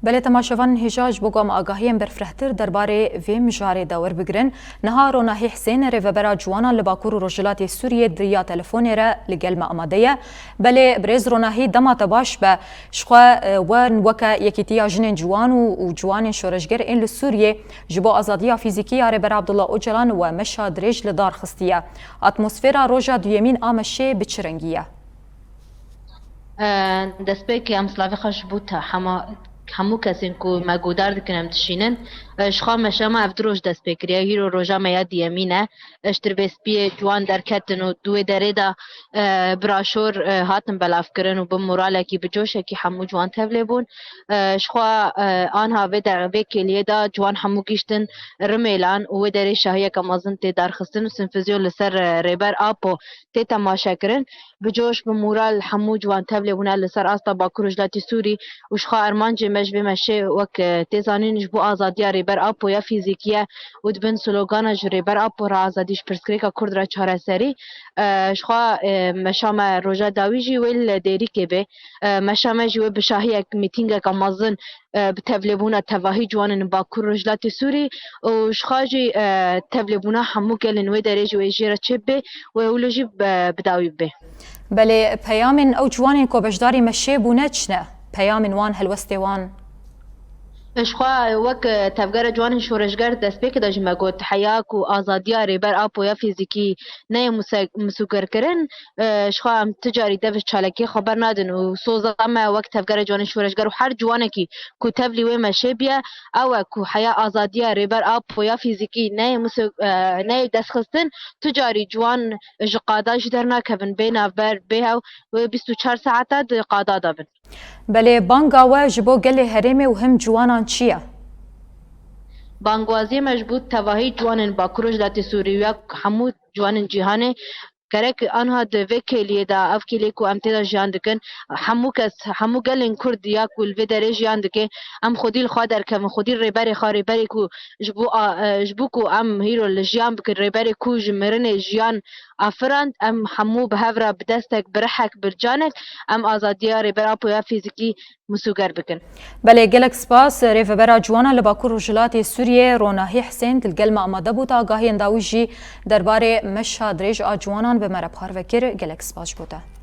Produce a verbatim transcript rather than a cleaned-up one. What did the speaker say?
Belê temaşevanên hêja, ji bo ku em agahiyên berfirehtir derbarê vê mijarê de werbigirin, niha Ronahî Hisên, rêvebera ciwanan li Bakur û Rojhilatê Sûriyê di ya telefonê re li gel me amade ye. Belê birêz Ronahî, dema te baş be. Jixwe, e, we weke Yekîtiya Jinên Ciwan û, û Ciwanên Şoreşger ên li Sûriyê ji bo azadiya fîzîkî ya Rêber Abdullah Ocalan we meşa dirêj li dar xistiye. Atmosfera roja duyemîn a meşê bi çi rengî ye? E, destpêkê em silavê xwe ji bo te hema, hemû kesên ku me guhdar dikin em dişînin. E, ji xwe meşa me ev du roj dest pê kiriye. Hîro roja me ya diyemîn e. E, ji tirbê spiyê ciwan derketin û di wê derê de, e, biraşor, e, hatin belavkirin û bi moralekî, bi coşekî hemû ciwan tevlê bûn. E, ji xwe, e, anha vê de, vê kêliyê de ciwan hemû gihîştin Rimêlan û wê derê şahiyeke mezin tê darxistin û simfizyon li ser, e, Rêber Apo tê temaşekirin. Bi coş, bi moral hemû ciwan tevlê bûne li ser asta Bakur û Rojhilatê Sûrî û ji xwe armancê me ji vê meşê wek, e, tê zanîn ji bo azadiya Rêber Apo ya fîzîkî ye û di bin slogana ji Rêber Apo re azadî, ji pirsgirêka Kurd re çareserî. E, ji xwe, e, meşa me roja dawî jî wê li Dêrikê bê. E, meşa me jî wê bi şahiyek, mîtîngeka mezin, e, bi tevlêbûna tevahî ciwanên Bakur Rojhilatê Sûrî û ji xwe jî, e, tevlêbûna hemû gelên wê derê jî wê jê re çêbibe, wê wilo jî be, bi dawî bibe. Belê peyamên ew ciwanên ku beşdarî meşê bûne çi ne? Peyamên wan, helwestê wan? Ji xwe wek, e, tevgera ciwanên şoreşger destpêkê de jî me got, heya ku azadiya Rêber Apo ya fîzîkî neyê muse-, misûgerkirin, e, ji xwe em ti carî dev ji çalakiyê xwe bernadin û soza me wek tevgera ciwanên şoreşger û her ciwanekî ku tevlî wê meşê biye, ew e ku heya azadiya Rêber Apo ya fîzîkî neyê miso-, e, neyê destxistin, tu carî ciwan ji qada jî dernakevin, bê navber, bê hew, wê bîst û çar saeta di qada de bin. Belê banga we ji bo gelê herêmê û him ciwanan çi ye? Bangwaziyê me ji bo tevahî ciwanên Bakur Rojhilatê Sûrî û ya hemû ciwanên cîhanê, gerek anha di vê kêliyê de, ev kêliyê ku em tê de jiyan dikin, hemû kes, hemû gelên Kurd ya ku li vê derê jiyan dike, em xwedî li xwe derkevin, xwedî rêberê xwe, rêberê ku ji bo a, e, ji bo ku em hîro li jiyan bikin, rêberê ku ji mirinê jiyan afirand, em hemû bi hev re bi destek, bi rihek, bi canek em azadiya Rêber Apo ya fîzîkî misûger bikin. Belê, gelek spas. Rêvebera Ciwanan li Bakur Rojhilatê Sûriyê, Ronahî Hisên, di gel me amade bû, te agahiyên dawî jî derbarê meşa dirêj a ciwanan bi me re parve kir. Gelek spas ji bo te.